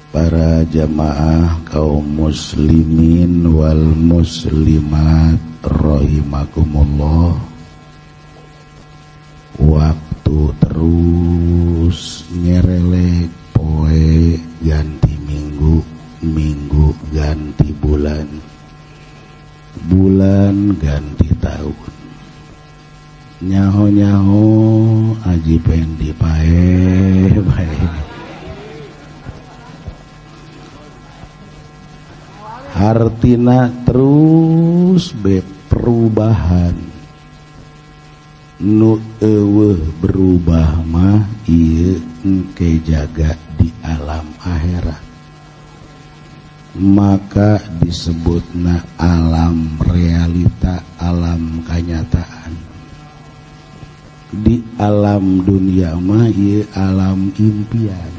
Para jamaah kaum muslimin wal muslimat rahimakumullah. Waktu terus nyerelek, poe ganti minggu, minggu ganti bulan, bulan ganti tahun. Nyaho-nyaho Haji Pendi pae pae. Hartina terus be perubahan. Nu eueuh berubah mah ieu engke jaga di alam akhirat. Maka disebutna alam realita, alam kanyataan. Di alam dunia mah ieu alam impian.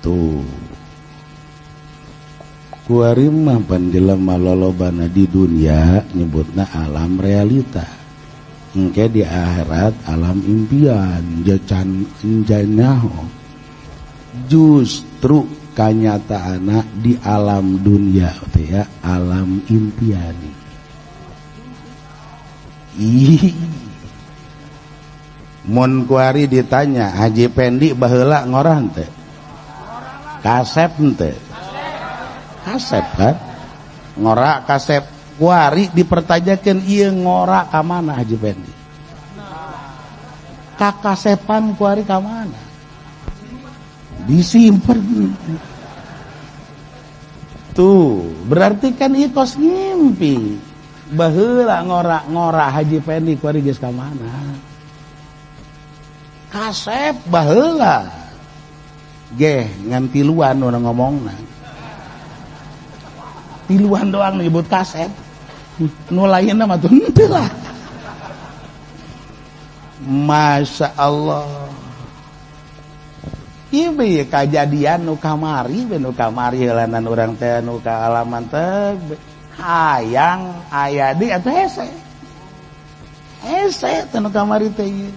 Tuh. Kuari mah pan jelema lolobana di dunia nyebutna alam realita. Engke di akhirat alam impian, jacan enjanyaho. Justru kanyataanna di alam dunia teh ya alam impian. Ih. Mun kuari ditanya Haji Pendi baheula ngorah teh? Kasep teh. Kasep kan? Ngora kasep. Kuari dipertanyakeun ieu ngora ka mana Haji Pendi? Kakasepan kuari ka mana? Disimpen. Tuh, berarti kan ieu kos ngimpi. Baheula ngora-ngora Haji Pendi kuari geus ka mana? Kasep baheula. Geh ngan tiluan urang ngomongna. Tiluan doang nyebut kasep. Nu lainna mah tuh henteu lah. Masya Allah. Ieu we kajadian nu kamari we nu kamari heulanan urang teh nu kaalaman teh hayang aya deui atuh hese. Hese teh nu kamari teh ieu.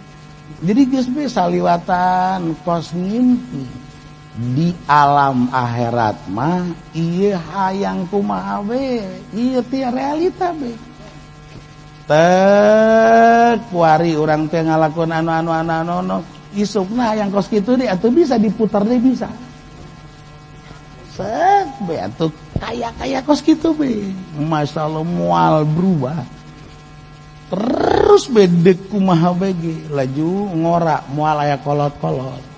Jadi geus we saliwatan kos ngimpi. Di alam akhirat mah ieu hayang kumaha we, ieu teh realita be. Tek kuari urang teh ngalakuan anu anu anu anu anu isukna hayang kos kitu deui atuh bisa diputar deui bisa. Set be atuh kaya-kaya kos kitu be. Masyaallah moal berubah. Terus be deuk kumaha be ge laju ngora moal aya kolot-kolot.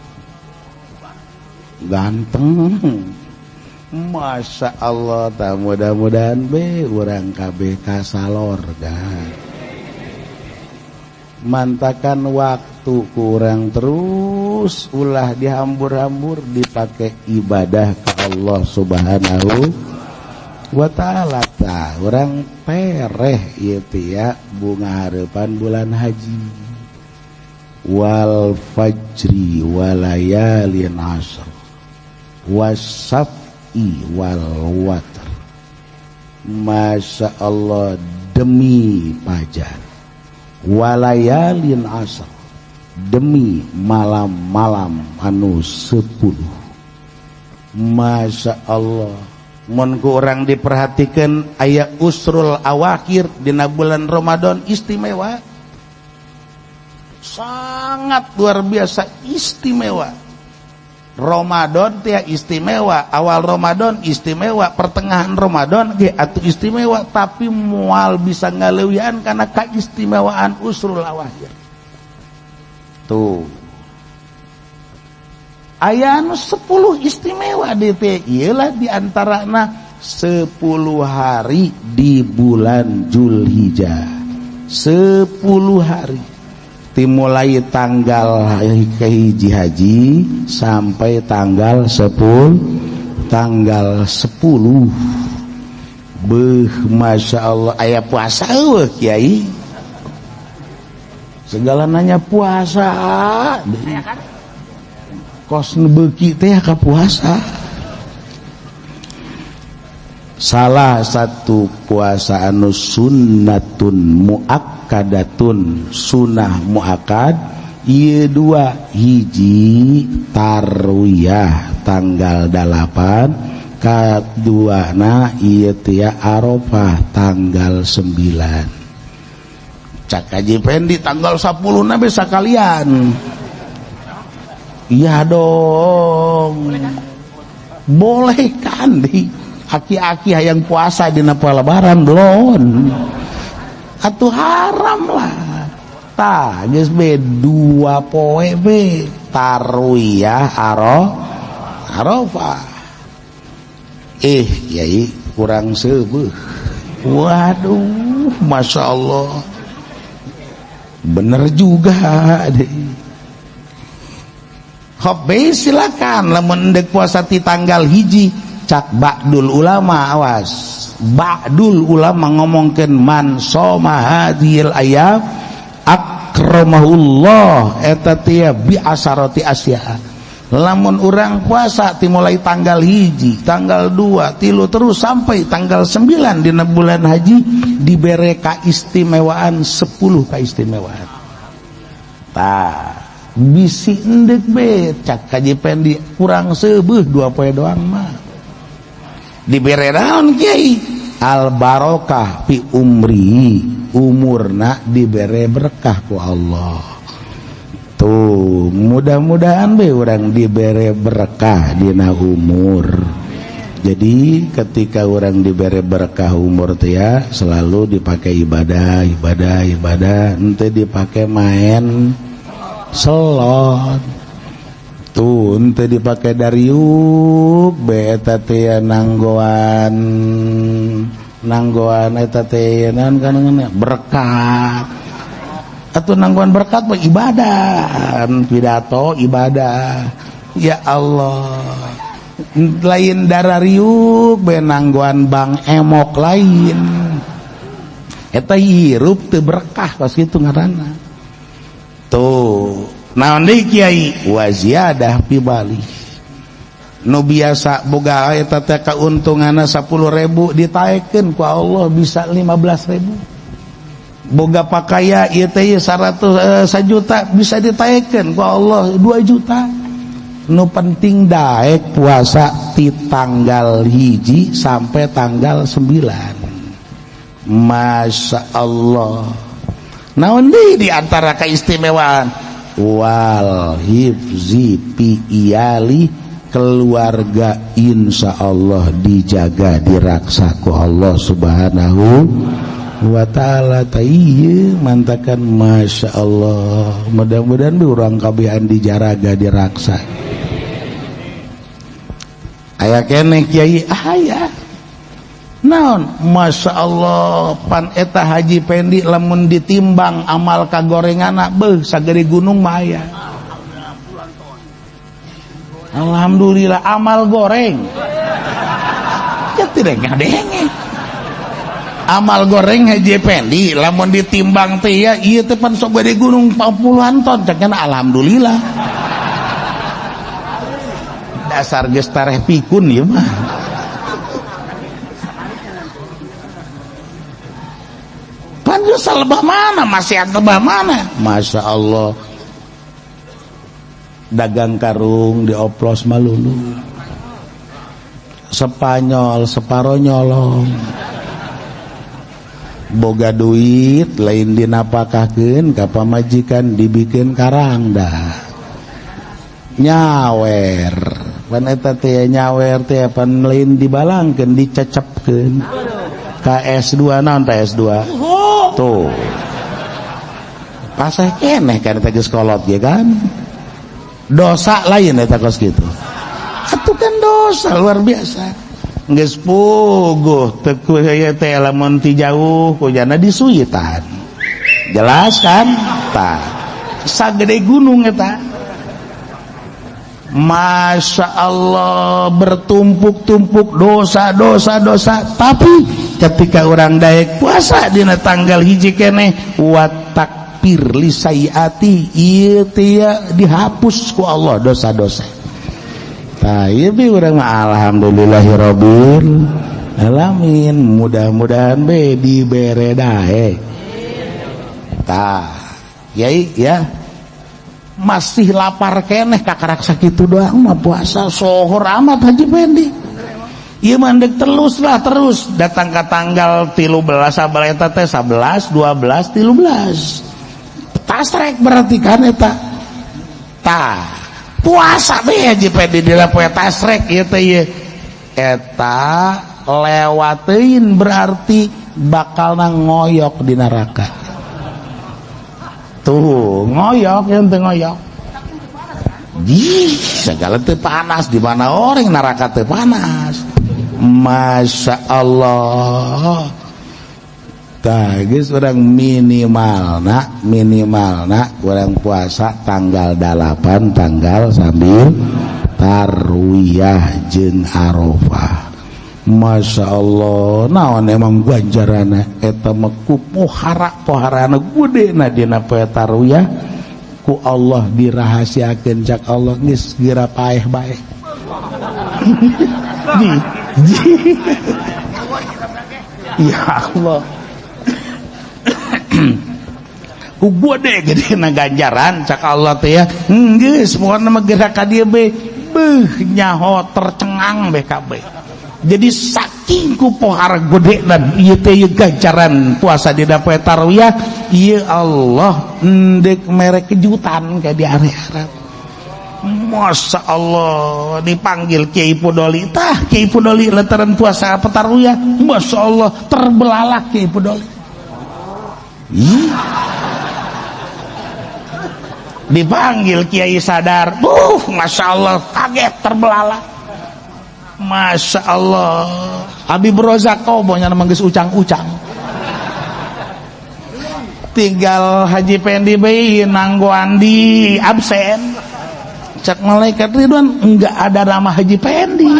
Ganteng. Masya Allah, tak mudah-mudahan be urang kabeh kasalorga. Mantakan waktu kurang terus ulah dihambur-hambur dipakai ibadah ke Allah Subhanahu wa ta'ala. Tah urang pereh ieu teh ya bunga hareupan bulan haji. Wal fajri walayalin asr wasaf'i wal watr. Masya Allah, demi fajar, walayalin asr, demi malam-malam anu 10. Masya Allah, mun ku urang diperhatikan aya usrul awakhir dina bulan Ramadan istimewa, sangat luar biasa istimewa. Ramadan teh istimewa, awal Ramadan istimewa, pertengahan Ramadan ge atuh istimewa, tapi moal bisa ngaleuwihan karena kaistimewaan usrul awakhir. Tuh. Aya anu 10 istimewa di teh ieu lah diantarana 10 hari di bulan Zulhijjah. 10 hari. Dimulai tanggal kehiji haji sampai tanggal 10, tanggal 10. Beuh, Masya Allah, aya puasa eueuh kiai. Segala nanya puasa. Kos nu beuki teh ka puasa. Salah satu puasa anu sunnatun muakkadatun, sunnah muakkad ieu dua, hiji tarwiyah tanggal 8, kaduana ieu teh Arafah tanggal 9. Cak Haji Pendi tanggal 10 na be sakalian. Iya dong. Boleh kan di aki-aki hayang puasa dina poe lebaran belum. Atuh haram lah. Tah geus be dua poe be tarwiyah Arafah. Kiai kurang seubeuh. Waduh, Masya Allah. Bener juga deh. Hop be silakan lamun endek puasa ti tanggal 1 cak ba'dul ulama, awas. Ba'dul ulama ngomongkeun man soma hadhil ayam akramahullah eta teh bi asarati asya. Lamun urang puasa ti mulai tanggal 1, tanggal 2, 3 terus sampai tanggal 9 dina bulan haji dibere kaistimewaan 10 kaistimewaan. Tah bisi endek be cak Haji Pendi kurang seubeuh 2 poe doang mah. Dibere naon kiai? Al barokah fi umri, umurna dibere berkah ku Allah. Tuh, mudah-mudahan be urang dibere berkah dina umur. Jadi ketika orang dibere berkah umur teh ya selalu dipakai ibadah, ibadah, ibadah, ente dipakai main selot. Tuh, ente dipakai dariuk be eta teh nanggoan nanggoan eta teh naon kan berkat. Atuh nanggoan berkat mah ibadah, pidato ibadah. Ya Allah. Lain darariuk be nanggoan bang emok lain. Eta hirup teu berkah pas kitu ngaranna. Tuh, naon deui kiai? Wa ziyadah fi bali. Nu biasa boga eta teh kauntunganna 10.000 ditaekeun ku Allah bisa 15.000. Boga pakaya ieu teh 100 sajuta bisa ditaekeun ku Allah 2 juta. Nu penting daek puasa ti tanggal 1 sampai tanggal 9. Masya Allah. Naon deui di antara keistimewaan? Wal hifzi fi iyali, keluarga insya Allah dijaga diraksa ku Allah Subhanahu wa ta'ala. Ieu mantakan Masya Allah, mudah-mudahan urang kabehan dijaraga diraksa. Aya keneh kiai, aya naon? Masya Allah, pan eta Haji Pendi lamun ditimbang amal kagorenganna beuh sagede gunung mah aya. Alhamdulillah amal goreng. Ya tidak ngadenge. Amal goreng Haji Pendi lamun ditimbang teh ya ieu teh pan sok gede gunung 40-an ton cekna alhamdulillah. Dasar geus tareh pikun ieu mah. Pan geus lebah mana maksiat lebah mana? Masya Allah. Dagang karung dioplos malulu. Spanyol separo nyolong. Boga duit lain dinapakahkeun ka pamajikan dibikin karang dah. Nyawer. Pan eta teh nyawer teh pan lain dibalangkeun dicecepkeun. KS2 naon KS2? Tuh. Paseh keneh kan eta geus kolot ge kan. Dosa lain eta kos kitu. Atuh kan dosa luar biasa. Geus puguh teu kuy teh lamun ti jauh kujana disuyitan. Jelas kan? Tah. Sagede gunung eta. Masya Allah, bertumpuk-tumpuk dosa dosa dosa, tapi ketika orang daek puasa dina tanggal 1 keneh wa takfir li sayiati ieu teh dihapus ku Allah dosa-dosa. Tah ieu be urang mah alhamdulillahirabbil alamin, mudah-mudahan be dibere daek. Tah, kiai ya. Masih lapar keneh kakarak sakitu doang mah puasa sohor amat Haji Pendi. Ieu mah ndek terus lah terus datang ke tanggal 13 sabal eta teh 11 12 13. Tasrek berarti kan eta. Tah, puasa teh Haji Pendi dina poe tasrek ieu teh ieu. Eta lewatein berarti bakalna ngoyok di neraka. Tuh, ngoyok yang teu ngoyok. Di segala teu panas di mana orang neraka teu panas. Masya Allah. Tah geus urang minimalna urang puasa tanggal 8 tanggal sambil tarwiyah jeung Arafah. Masya Allah, naon emang ganjarana eta mah ku pohara-poharana gede na dina poe tarwiyah ku Allah dirahasiakeun cak Allah geus geura paeh bae. Ya Allah. Ku gede gede na ganjaran cak Allah teh ya. Geus pokona mah geura ka dieu be. Beuh nyaho tercengang be kabeh. Jadi saking ku pohara gede dan ieu teh ganjaran puasa dina poe tarwiyah, ieu Allah endek mere kejutan ka di akhirat. Masya Allah dipanggil Kiai Pudoli, tah Kiai Pudoli lantaran puasa apa tarwiyah, Masya Allah terbelalak Kiai Pudoli. Ih. Dipanggil Kiai Sadar, Masya Allah kaget terbelalak. Masya Allah Habib Rozak kau pokoknya manggis ucang-ucang. Tinggal Haji Pendi bae nanggo Andi absen. Cak malaikat Ridwan enggak ada nama Haji Pendi.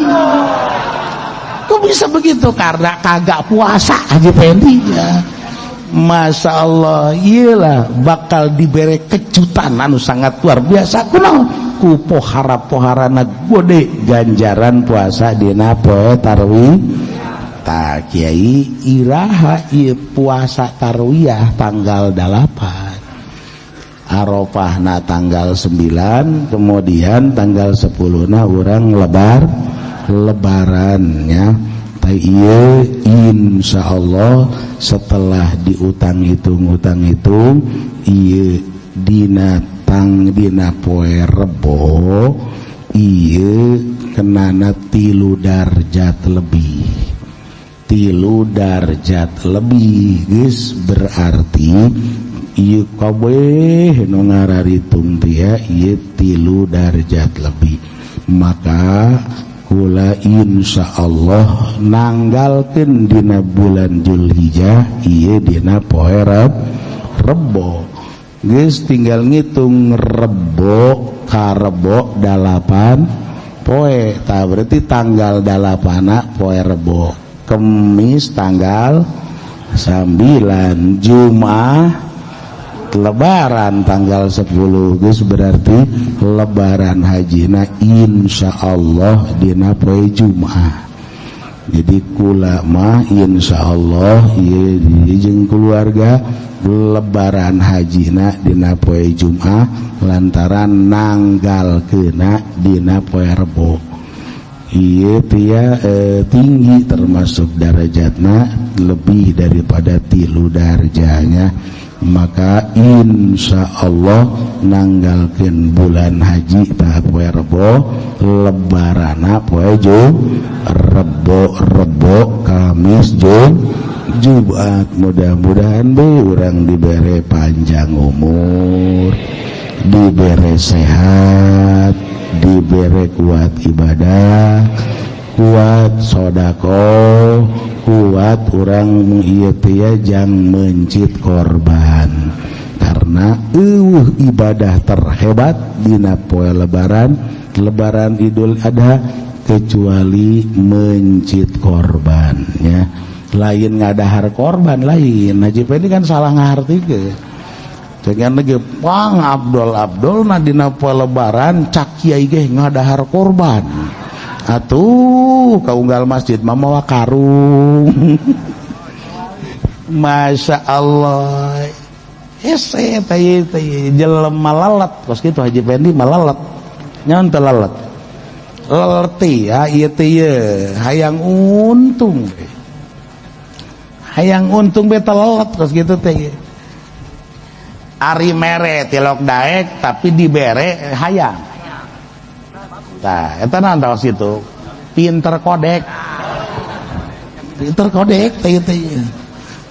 Kok bisa begitu? Karena kagak puasa Haji Pendi ya. Masya Allah, iyalah bakal diberi kejutan anu sangat luar biasa. Kunaon? Ku pohara-poharana gede ganjaran puasa dina poe tarwiyah. Ta kiai iraha ieu puasa tarwiyah tanggal 8. Arafahna tanggal 9, kemudian tanggal 10 na urang lebarannya. Ieu insyaallah setelah diutang hitung ieu dina tang dina poe Rebo ieu kenana 3 darjat lebih. 3 darjat lebih geus berarti ieu kabeh nu ngararitung teh ieu 3 darjat lebih. Maka kula insyaallah nanggalkeun dina bulan Julhijjah ieu dina poe Rebo. Geus tinggal ngitung Rebo ka Rebo 8 poe, tah berarti tanggal 8 poe Rebo. Kemis tanggal 9, Jumat Lebaran tanggal 10, geus berarti Lebaran hajina insyaallah dina poe Jumat. Jadi kula mah insyaallah ieu jeung keluarga Lebaran hajina dina poe Jumat lantaran nanggalkeuna dina poe Rebo. Ieu tia tinggi termasuk darajatna lebih daripada 3 darjahnya. Maka insya Allah nanggalkeun bulan haji tah poe Rebo, lebarana poe Rebo, Rebo Kamis Jumat. Mudah-mudahan be urang dibere panjang umur, dibere sehat, dibere kuat ibadah, kuat sodako, kuat urang ieu teh jang mencit korban. Karena eueuh ibadah terhebat dina poe lebaran, lebaran Idul Adha kecuali mencit korban ya. Lain ngadahar korban lain. Haji Pendi kan salah ngartikeun. Jangan lagi pang Abdul Abdul na dina poe lebaran cak kiai ge ngadahar korban. Atuh kaunggal masjid mah mawa karung. Masya Allah. Hese teh teh jelema lelet kos kitu Haji Pendi mah lelet. Nyaon teh lelet? Lelet ya ieu teh ye hayang untung be. Hayang untung be teh lelet kos kitu teh. Ari mere tilok daek tapi dibere hayang. Tah eta naon tah situ? Pinter kodek. Pinter kodek teh teh.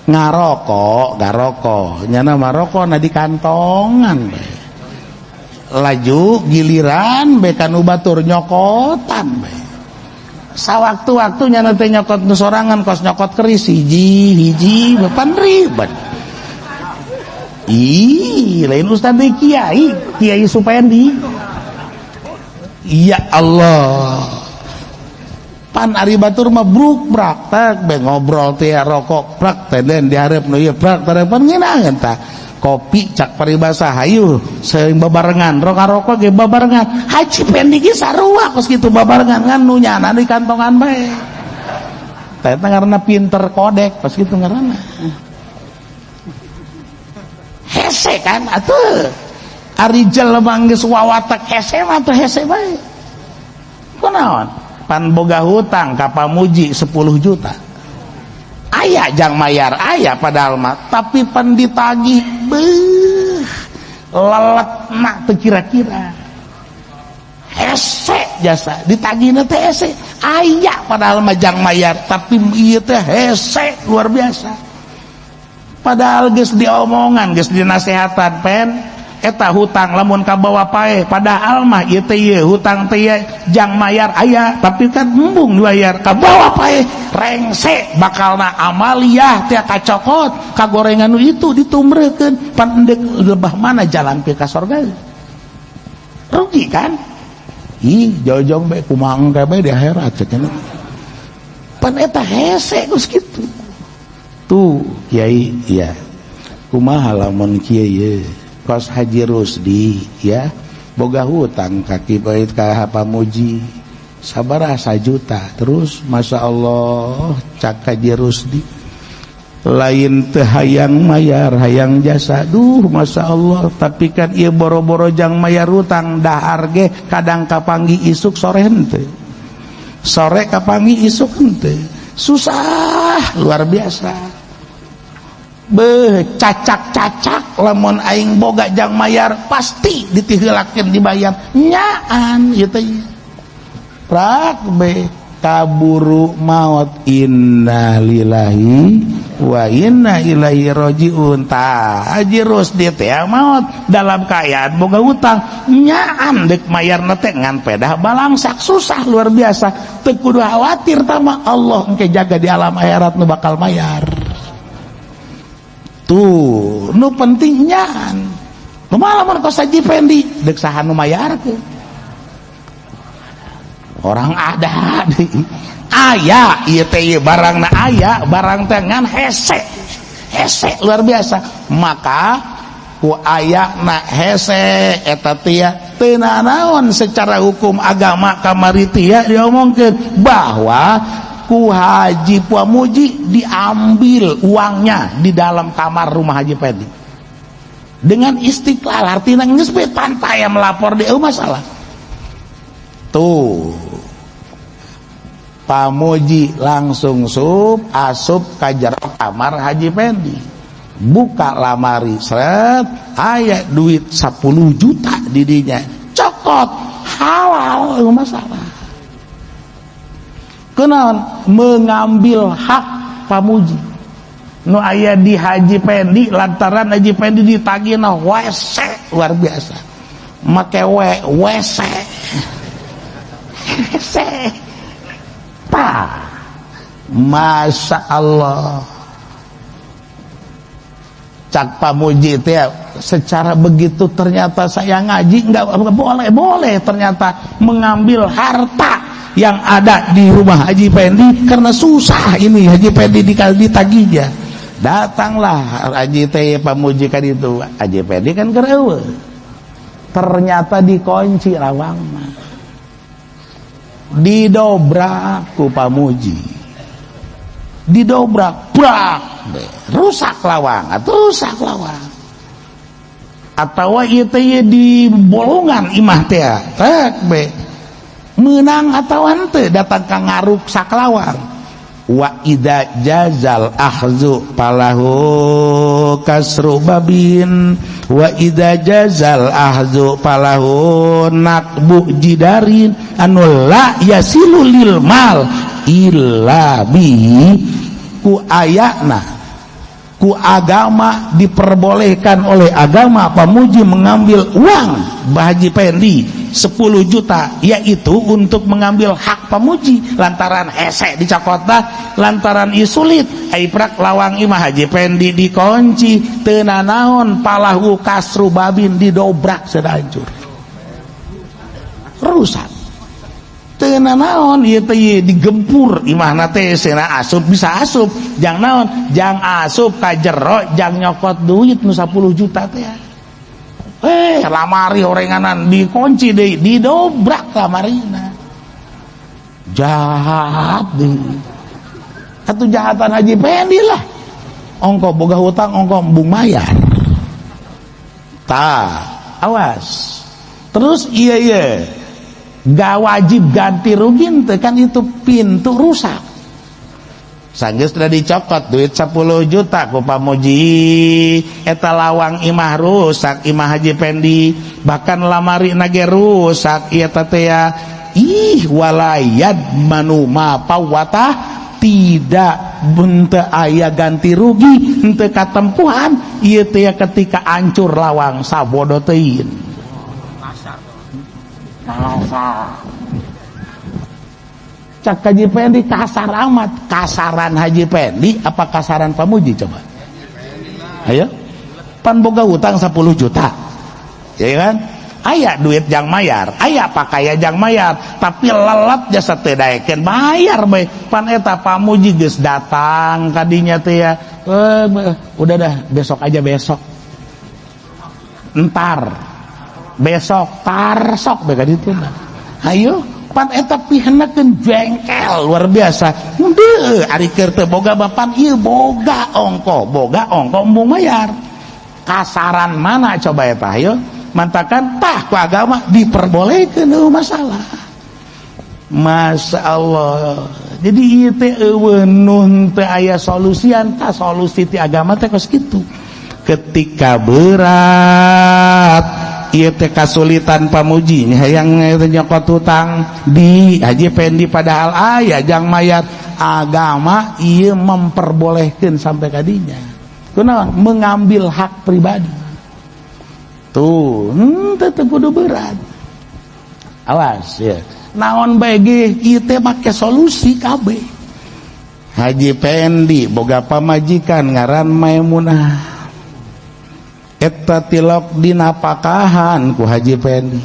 Ngarokok, ngarokok, nyana marokok na di kantongan be. Laju giliran be kanu batur nyokotan be. Sawaktu-waktu nyana teh nyokot nu sorangan kos nyokot keris hiji hiji bepan ribet. Ih, lain ustad deui kiai, Kiai Supendi. Ya Allah. Pan ari batur mah bruk brak tak be ngobrol teh rokok prak teh den dihareup nu ieu prak teh pan ngeunaheun tah. Kopi cak paribasa hayu seuing babarengan rokok ge babarengan. Haji Pendi ge sarua kos kitu babarengan ngan nu nyana di kantongan bae. Teh eta ngaranna pinter kodek kos kitu ngaranna. Hese kan atuh. Ari jelema geus wawatek hese mah teh hese bae. Kunaon? Pan boga hutang ka Pamuji 10 juta. Aya jang mayar aya padahal mah, tapi pan ditagih beuh lelet nak teu kira-kira. Hese jasa ditagihna teh hese. Aya padahal mah jang mayar, tapi ieu teh hese luar biasa. Padahal geus diomongan, geus dinasehatan pen eta hutang lamun kabawa paeh padahal mah ieu teh ieu hutang teh jang mayar aya tapi kan embung dibayar kabawa paeh rengse bakalna amaliyah teh kacokot kagorengan nu itu ditumreukeun pan endek lebah mana jalan ke ka sorga rugi kan. Ih jauh-jauh bae kumaha engke bae di akhirat cenah pan eta hese geus kitu tuh kiai ya kumaha lamun kieu ye kos Haji Rusdi ya boga hutang kaki bait ka Pamuji sabaraha sajuta terus Masya Allah cak Haji Rusdi lain teu hayang mayar hayang jasa duh Masya Allah tapi kan ieu boro-boro jang mayar hutang dahar ge kadang kapanggi isuk sore henteu sore kapanggi isuk henteu susah luar biasa. Beuh cacak-cacak lamun aing boga jang mayar pasti ditiheulakeun dibayar nyaan ieu teh prak be kaburu maot innalillahi wa inna ilaihi rajiun. Tah Haji Rusdi teh maot dalam keadaan boga hutang nyaan deuk mayarna teh ngan pedah balangsak susah luar biasa teu kudu khawatir tama Allah engke jaga di alam akhirat nu bakal mayar. Tuh, nu penting nyaan. Kumaha lamun kos Haji Pendi deuk saha nu mayarkeun? Orang ada deui. Aya ieu teh ieu barangna aya, barang teh ngan hese. Hese luar biasa. Maka ku ayana hese eta teh teu nanaon secara hukum agama kamari teh diomongkeun bahwa ku Haji Pamuji diambil uangnya di dalam kamar rumah Haji Pendi dengan istiqlal artinya geus we tanpa aya melapor di masalah tuh Pamuji langsung sup asup ka jero kamar Haji Pendi buka lamari seret aya duit 10 juta di dinya cokot halal masalah. Kenaon mengambil hak Pamuji nu aya di Haji Pendi lantaran Haji Pendi ditagihna WC luar biasa make w WC WC tah Masya Allah cak Pamuji teh secara begitu ternyata saya ngaji nggak boleh boleh ternyata mengambil harta yang ada di rumah Haji Pendi karena susah ini Haji Pendi ditagihnya. Datanglah Haji teh Pamuji kan itu Haji Pendi kan keur ternyata dikunci lawang mah didobrak ku Pamuji didobrak brak rusak lawang atau rusak lawang. Atawa ieu teh di bolongan imah teh tek be meunang atawa henteu datang ka ngaruksak lawang. Wa idza jazal akhzu falahu kasru babin wa idza jazal akhzu falahu naqbu jidarin anu la yasilu lil mal illa bihi. Ku ayana ku agama diperbolehkan oleh agama pamuji mengambil uang Bah Haji Pendi 10 juta, yaitu untuk mengambil hak pamuji lantaran hese dicokotna, lantaran ieu sulit ai prak lawang imah Haji Pendi dikunci teu nanaon palahu kasru babin didobrak sudah hancur rusak teu nanaon ieu teh digempur imahna teh cenah asup bisa asup jang naon jang asup ka jero jang nyokot duit nu 10 juta teh lamari orenganan dikunci deui didobrak lamarina jahat deui atuh jahatan Haji Pendi lah ongko boga hutang ongko embung mayar tah awas terus iya iya gak wajib ganti rugi teh kan itu pintu rusak sanggeus sudah dicokot duit 10 juta ku pamuji eta lawang imah rusak imah Haji Pendi bahkan lamari nage rusak ieu teh ya ih walayad manu ma pawata tidak henteu aya ganti rugi henteu katempuhan ieu teh ketika hancur lawang sabodo teuing kasar. Cak Haji Pendi kasar amat. Kasaran Haji Pendi apa kasaran pamuji coba? Ayo. Pan boga hutang 10 juta. Ya kan? Aya duit jang mayar, aya pakaya jang mayar, tapi lelet jasa teu daekeun bayar bae. Pan eta pamuji geus datang kadinya teh ya. Udah dah, besok aja besok. Entar. Besok tarsok bae kaditu. Ayo pan eta pihenakeun jengkel luar biasa. Henteu ari keur teu boga bapan ieu boga ongko embung mayar. Kasaran mana coba eta ayo? Mantakan tah ku agama diperbolehkeun eueuh masalah. Masya Allah. Jadi ieu teh eueuh nu teu aya solusian tah solusi ti agama teh kos kitu. Ketika berat ieu teh kasulitan pamuji hayang nyokot hutang di Haji Pendi padahal aya jang mayar agama ieu memperbolehkeun sampai kadinya. Kunaon mengambil hak pribadi. Tuh, henteu teu kudu berat. Awas ya. Naon bae ge ieu teh make solusi kabeh. Haji Pendi boga pamajikan ngaran Maimunah. Eta tilok dinapakahan ku Haji Pendi.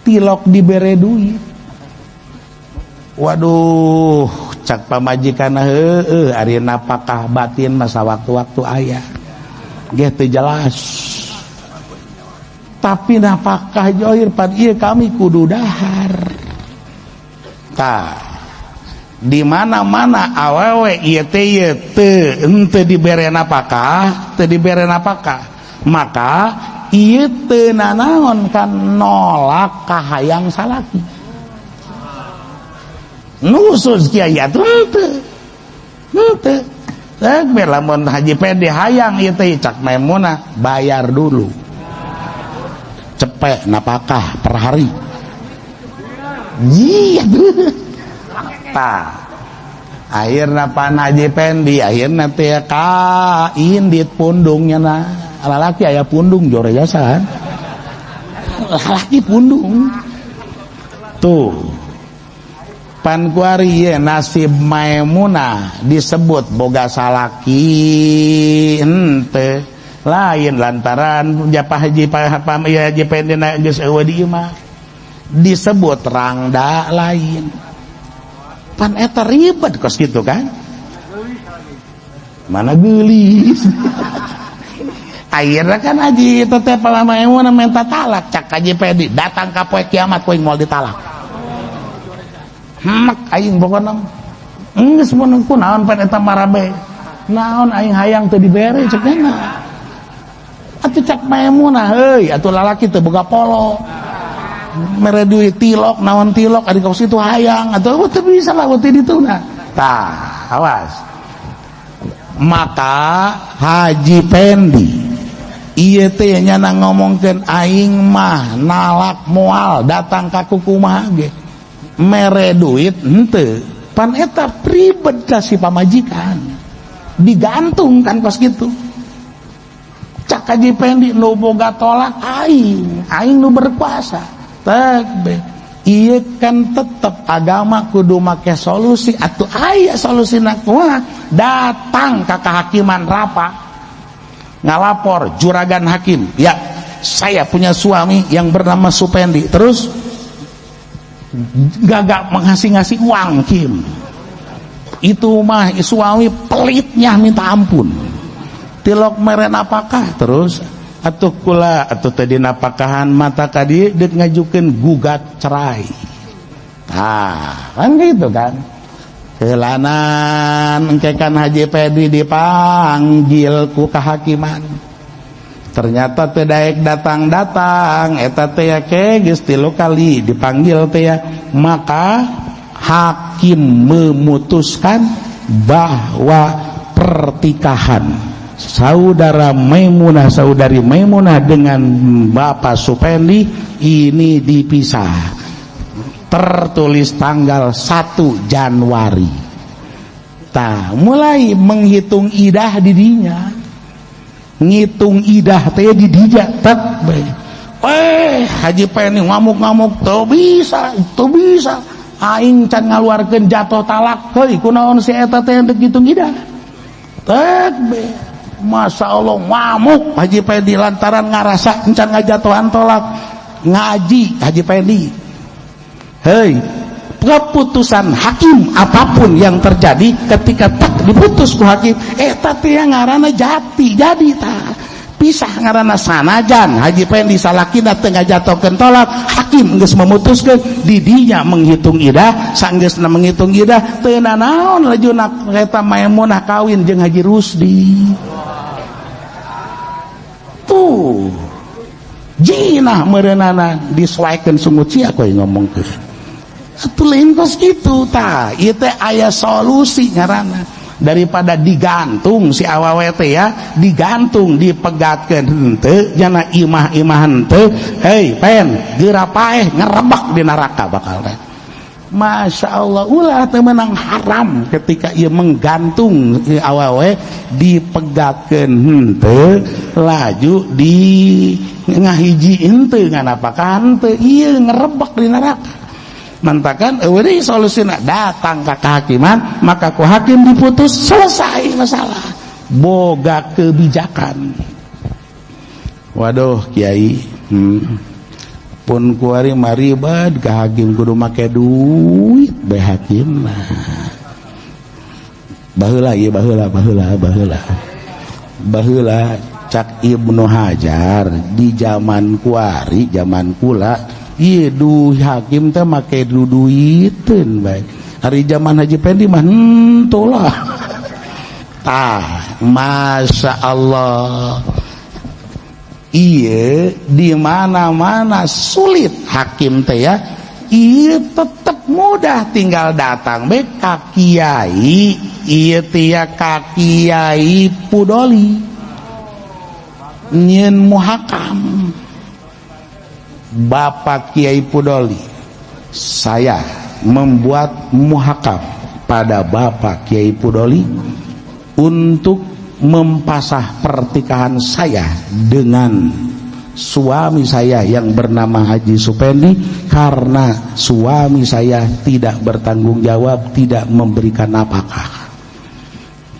Tilok dibere duit. Waduh, cak pamajikan heueuh ari napakah batin masa waktu-waktu aya. Ge teu jelas. Tapi napakah johir pan ieu kami kudu dahar. Tah. Di mana-mana awewe ieu teh ieu teu henteu dibere napakah, teu dibere napakah. Maka ieu teu nanaon kan nolak kahayang salaki. Nusus kiai atuh henteu. Henteu. Rek lamun Haji Pendi hayang ieu teh cak Maimunah bayar dulu. Cepek napakah per hari. Iya. Tah. Akhirna pan Haji Pendi akhirna teh ka indit pundungnya na. Lalaki aya pundung jore jasa. Lalaki pundung. Tuh. Pan kuari ye nasib Maimunah disebut boga salaki henteu lain lantaran japa haji pam ieu Haji Pendi geus eueuh di imah disebut rangda lain pan eta ribet kos kitu kan mana geulis akhirnya kan haji itu teh Maimunah minta talak cak Haji Pendi datang ka poe kiamat kowe moal ditalak mek aing pokona geus mun kunaon pan eta marabe naon aing hayang teu dibere cek na Atuh cak Maimunah, heuy atuh lalaki teu boga polo. Mere duit tilok naon tilok ari kos kitu hayang atuh teu bisa lah teu dituna. Tah, awas. Maka Haji Pendi ieu teh nyana ngomongkeun aing mah nalak moal datang ka kukumaha ge. Mere duit henteu, pan eta pribet ka si pamajikan. Digantung kan kos kitu. Cak Haji Pendi nu boga tolak aing, aing nu berkuasa. Tek be. Ieu kan tetep agama kudu make solusi atuh aya solusina kumaha? Datang ka kehakiman rapa. Ngalapor juragan hakim, ya saya punya suami yang bernama Supendi. Terus gagak mengasih-ngasih uang kim. Itu mah suami pelitnya minta ampun. Tilok mere napakah terus atuh kula atuh tadi napakahan mata kadi deuk ngajukeun gugat cerai. Tah, kan gitu kan. Keulanan engke kan Haji Pedi dipanggil ku kehakiman. Ternyata teu daek datang-datang eta teh ya ke geus 3 kali dipanggil teh ya. Maka hakim memutuskan bahwa pertikahan saudara Maimunah, saudari Maimunah dengan Bapak Supendi ini dipisah. Tertulis tanggal 1 Januari. Tah, mulai menghitung idah didinya. Ngitung idah teh di dinya tek bae. Haji Pendi ngamuk-ngamuk teu bisa, teu bisa. Aing can ngaluarkeun jatuh talak, heuy kunaon si eta teh deuk ngitung idah. Tek bae. Masya Allah ngamuk Haji Pendi lantaran ngarasa encan ngajatuhan tolak. Ngaji Haji Pendi. Hei, keputusan hakim apapun yang terjadi ketika tak diputus ku hakim, eta teh ngaranna jati jadi tah. Pisah ngaranna sanajan Haji Pendi salakina teu ngajatokeun tolak, hakim geus memutuskeun didinya menghitung idah, sanggeusna menghitung idah teu nanaon lajuna eta Maimunah kawin jeung Haji Rusdi. Tuh. Jinah meureunana disoekeun sungut sia kowe ngomongkeun. Atuh lain kos kitu tah, ieu teh aya solusi ngaranna. Daripada digantung si awewe teh ya, digantung dipegatkeun henteu jana imah-imah henteu, hei pen geura paeh ngerebek di neraka bakal teh. Masya Allah, ulah teu meunang haram ketika ieu menggantung ieu awewe dipegatkeun henteu laju di ngahiji henteu ngan apakah henteu ieu ngerebek di neraka. Mantakan eueuh deui solusina datang ka kehakiman maka ku hakim diputus selesai masalah. Boga kebijakan. Waduh kiai, pun kuari maribad ka hakim kudu make duit bae hakim mah. Baheula ieu baheula baheula baheula. Baheula cak Ibnu Hajar di zaman kuari, zaman kula ieu du hakim teh make duduiteun bae. Ari zaman Haji Pendi mah henteu lah. Tah, Masya Allah. Ieu di mana-mana sulit hakim teh ya. Ieu tetep mudah tinggal datang bae ka kiai, ieu teh ya ka Kiai Pudoli. Nyieun muhakam. Bapak Kiai Pudoli, saya membuat muhakam pada Bapak Kiai Pudoli untuk mempasah pertikahan saya dengan suami saya yang bernama Haji Supendi karena suami saya tidak bertanggung jawab, tidak memberikan nafkah.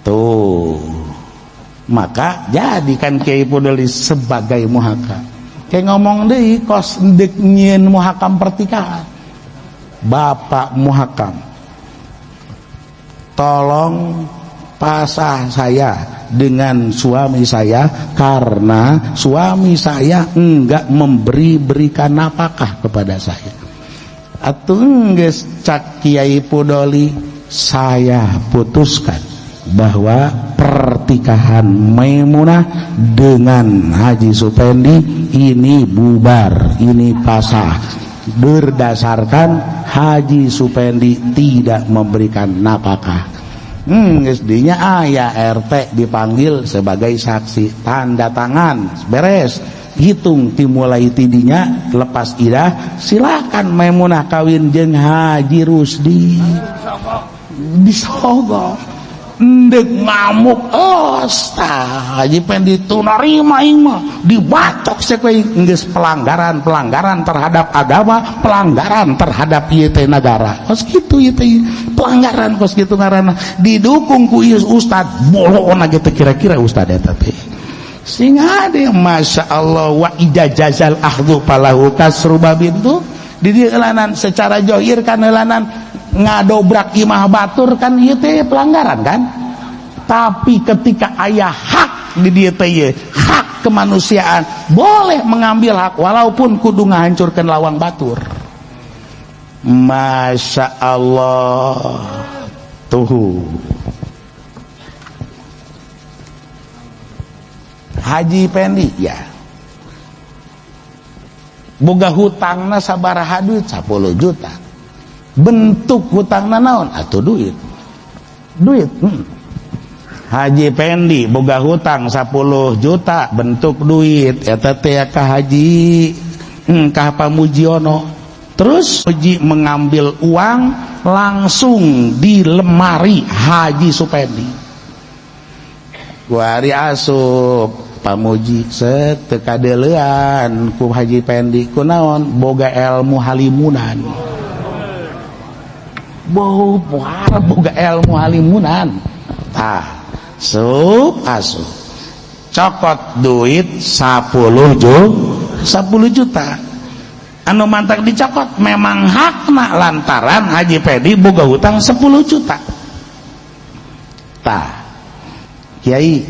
Tuh, maka jadikan Kiai Pudoli sebagai muhakam. Kayak ngomong deui kos deuk nyieun muhakam pertikahan. Bapak muhakam, tolong pasah saya dengan suami saya karena suami saya enggak memberi-berikan nafkah kepada saya. Atuh geus cak Kiai Pudoli, saya putuskan Bahwa pertikahan Maimunah dengan Haji Supendi ini bubar, ini pasah berdasarkan Haji Supendi tidak memberikan nafkah. SD-nya aya RT dipanggil sebagai saksi, tanda tangan, beres. Hitung dimulai tidinya lepas idah, silakan Maimunah kawin jeung Haji Rusdi. Disogok. Ndek ngamuk, os tah Haji Pendi tunarima aing mah, dibatok sakuing geus pelanggaran-pelanggaran terhadap agama, pelanggaran terhadap ieu teh negara. Kos kitu ieu teh pelanggaran kos kitu ngaranna. Didukung ku ieu ustad, boloona ge teh kira-kira ustad eta teh. Sing ade Masya Allah wa ijazal akhdhu falahu kasru babin tuh di dieu eulanan secara johir kan eulanan ngadobrak imah batur kan ieu teh pelanggaran kan. Tapi ketika aya hak di dieu teh ieu, hak kemanusiaan boleh mengambil hak walaupun kudu ngahancurkeun lawang batur. Masya Allah tuh Haji Pendi ya boga hutangna sabaraha duit 10 juta bentuk hutangna naon atuh duit duit. Haji Pendi boga hutang 10 juta bentuk duit eta teh ka Haji ka Pamujiono. Terus Haji mengambil uang langsung di lemari Haji Supendi. Kuari asup Pamuji set teu kadeuleuan ku Haji Pendi kunaon boga ilmu halimunan. Bau boga ilmu halimunan. Tah sup asup cokot duit 10 juta anu mantak dicokot memang hakna lantaran Haji Pendi boga hutang 10 juta. Tah Kiai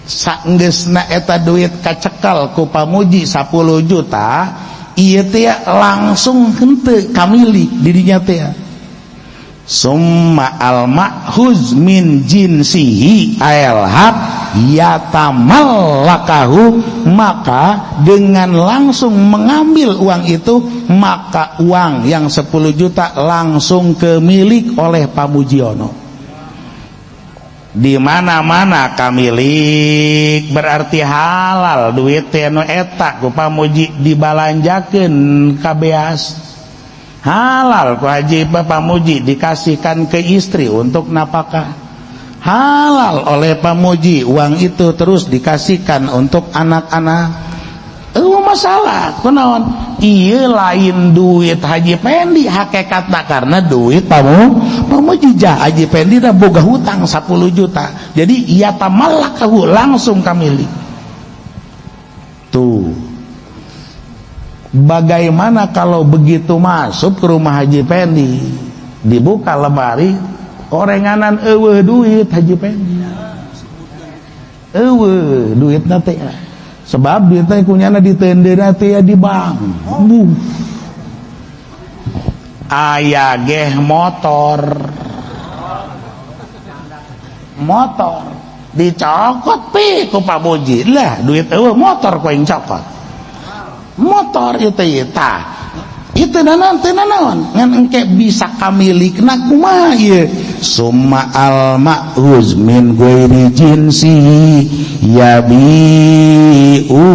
saenggeusna eta duit kacekal ku Pamuji 10 juta ieu teh langsung henteu kamilik di dinya teh. Summa al ma'khuz min jinsihi al haq yatamallakahu, maka dengan langsung mengambil uang itu maka uang yang 10 juta langsung kemilik oleh Pamujiono. Di mana-mana kamilik berarti halal duit teh nu eta ku Pamuji dibalanjakeun ka beas. Halal ku Haji Pamuji dikasihkan ke istri untuk nafkah. Halal oleh Pamuji uang itu terus dikasihkan untuk anak-anak. Masalah kunaon ieu lain duit Haji Pendi hakikatna karena duit Pamuji jah Haji Pendi dah boga hutang 10 juta. Jadi ia tamallakahu langsung kamilik. Tuh. Bagaimana kalau begitu masuk ke rumah Haji Pendi, dibuka lemari, orenganan eueuh duit Haji Pendi. Eueuh duitna teh. Sebab duitna kunyana ditendeuna teh di bank. Buh. Aya geh motor. Motor dicokot pi ku Pamuji. Lah duit eueuh motor ku yang cokot. Motor itu ya tah itu naon teu nanaon ngan engke bisa kamilikna kumaha ieu summa al ma'khuz min ghairi jinsi yabi'u,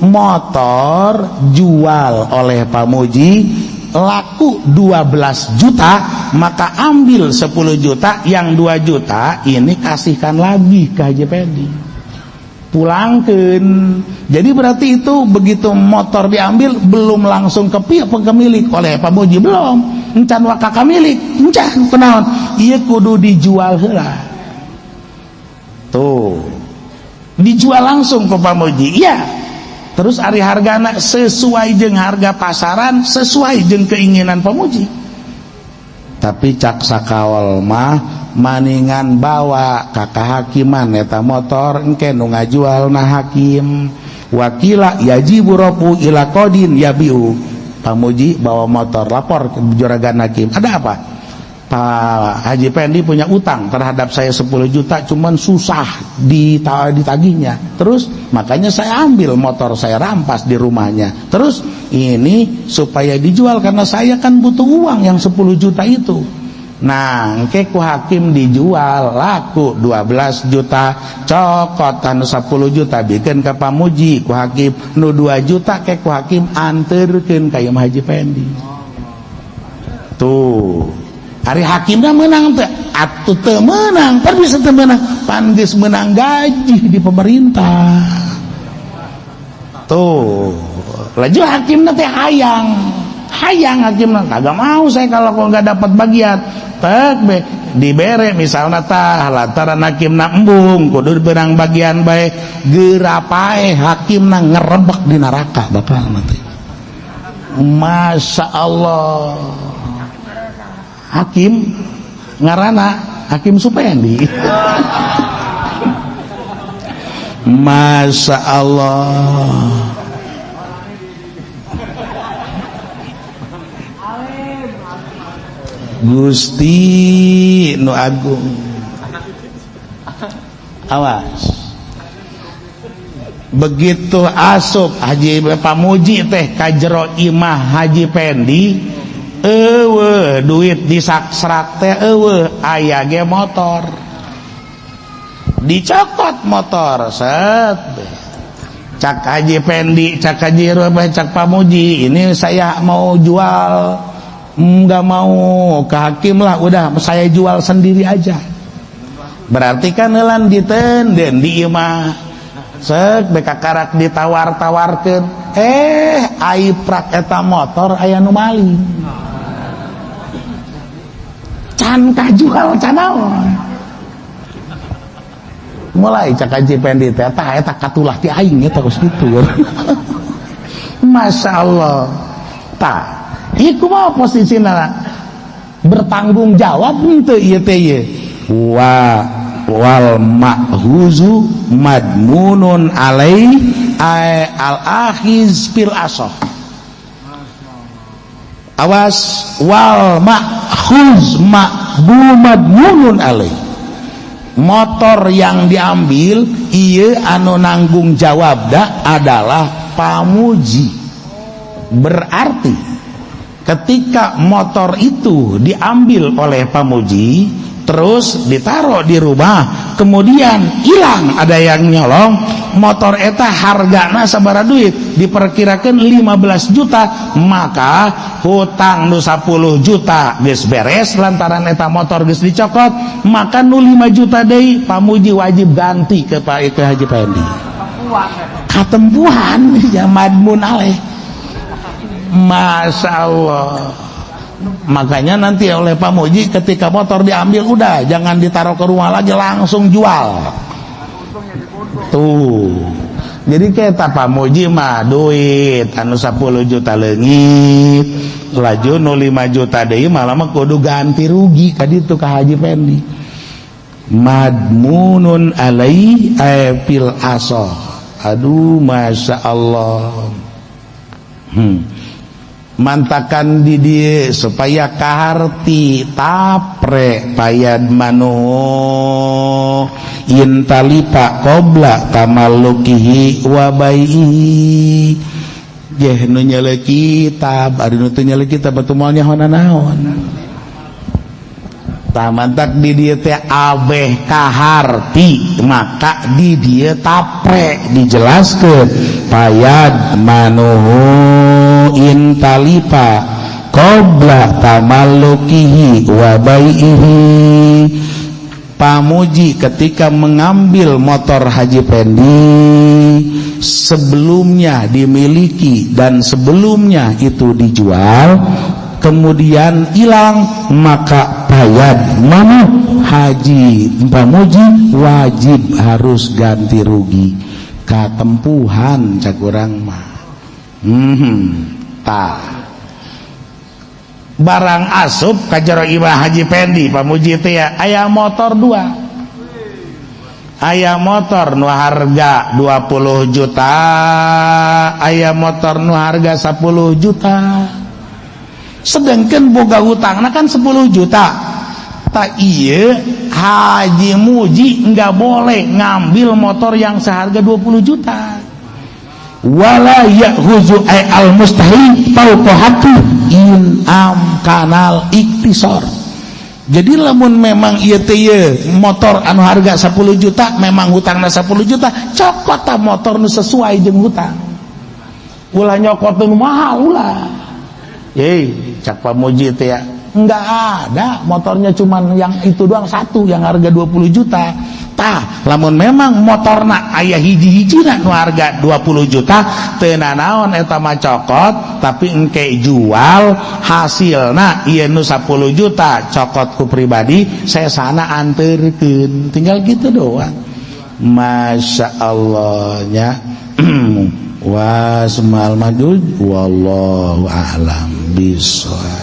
motor jual oleh Pamuji laku 12 juta maka ambil 10 juta yang 2 juta ini kasihkan lagi ke Haji Pendi, pulangkan. Jadi berarti itu begitu motor diambil belum langsung ke pihak pemilik oleh Pamuji belum encan waka kamilik encan kunaon ieu kudu dijual heula tuh dijual langsung ke Pamuji iya. Terus ari hargana sesuai jeung harga pasaran sesuai jeung keinginan Pamuji. Tapi cak sakawal mah maningan bawa ka kahakiman eta motor engke nu ngajualna hakim. Wakila yajibu rafu ila qadin yabiu. Pamuji bawa motor lapor ke juragan hakim, ada apa? Pak Haji Pendi punya utang terhadap saya 10 juta, cuman susah ditagihnya. Terus makanya saya ambil motor, saya rampas di rumahnya. Terus ini supaya dijual karena saya kan butuh uang yang 10 juta itu. Nah, engke ku hakim dijual laku 12 juta, cokotan 10 juta bikin ke Pamuji ku hakim, nu 2 juta ke ku hakim anterkeun ka Imam Haji Pendi. Tuh. Hari hakimnya menang teh, atuh teu meunang, pan bisa teu meunang, pan geus meunang gaji di pemerintah. Tuh, laju hakimna teh hayang, hayang hakimna kagak mau saya kalau kok nggak dapat bagian. Tek be dibere misalnya tah lantaran hakimna embung kudu beunang bagian bae, geura paeh hakimna ngerebek di neraka bakal nanti. Masya Allah. Hakim ngarana Hakim Supendi. Masya Allah. Gusti nu agung. Awas. Begitu asup Haji Pamuji teh ka jero imah Haji Pendi, eueuh duit disaksrak teh eueuh, aya ge motor. Dicokot motor set. Cak Haji Pendi, cak Haji Rubah, cak Pamuji, ini saya mau jual, nggak mau ke hakim lah, udah saya jual sendiri aja. Berarti kan eulan ditenden di imah. Sek beka karak ditawar-tawarkeun, ai prak eta motor aya nu maling. Can kajual can naon. Mulai cak Haji Pendi teh tah eta katulah ti aing eta geus kitu. Masya Allah. Tah, ieu kumaha posisina bertanggung jawab henteu ieu teh ieu. Wa wal ma'huzu madmunun alai al akhiz fil asoh. Awas, wal ma'khuz madmunun alai. Motor yang diambil ieu anu nanggung jawabda adalah Pamuji. Berarti ketika motor itu diambil oleh Pamuji terus ditaruh di rumah, kemudian hilang, ada yang nyolong motor eta, hargana sabaraha duit diperkirakan 15 juta, maka hutang nu 10 juta geus beres lantaran eta motor geus dicokot, maka nu 5 juta deui Pamuji wajib ganti ke Pak ke Haji Pendi. Katempuhan ya madmun alaih. Masya Allah. Makanya nanti oleh Pamuji ketika motor diambil udah jangan ditaruh ke rumah lagi, langsung jual. Tuh. Jadi kita Pamuji mah duit anu 10 juta leungit, laju nu 5 juta deui malah mah kudu ganti rugi ka ditu ka Haji Pendi. Madmunun alai fil asoh. Aduh, Masya Allah. Mantakan di dieu supaya kaharti tapre payad manu intalipa qobla tamallukihi wa baihi. Jeh nu nyeule kitab, ari nu teu nyeule kitab batu moal nyaho naon. Tah mantak di dieu teh abeh kaharti, maka di dieu tapre dijelaskeun payad manuhu intalipa qabla tamallukihi wa baihi. Pamuji ketika mengambil motor Haji Pendi sebelumnya dimiliki dan sebelumnya itu dijual, kemudian hilang, maka payad manu Haji Pamuji wajib harus ganti rugi. Katempuhan cak urang mah. Tah. Barang asup ka jero imah Haji Pendi Pamuji teh ya, aya motor dua. Aya motor nu harga 20 juta, aya motor nu harga 10 juta. Sedangkan boga hutangna kan 10 juta. Kata iya Haji Muji nggak boleh ngambil motor yang seharga 20 juta. Wala ya'khuzu ay al mustahiq fauqa haqqi in amkanal iktisar. Jadi lamun memang ieu teh motor anu harga 10 juta, memang hutangna 10 juta, cokot tah motor nu sesuai jeung hutang. Ulah nyokot nu mahal, ulah. Ye, cak Pamuji teh ya, enggak ada motornya, cuman yang itu doang satu yang harga 20 juta. Tah, lamun memang motorna aya hiji-hijina nu harga 20 juta, teu nanaon eta mah, cokot, tapi engke jual hasilna ieu nu 10 juta cokot ku pribadi, sesana anterkeun, tinggal gitu doang. Masya Allah nya. Wasmal madud, wallahu a'lam bissawab.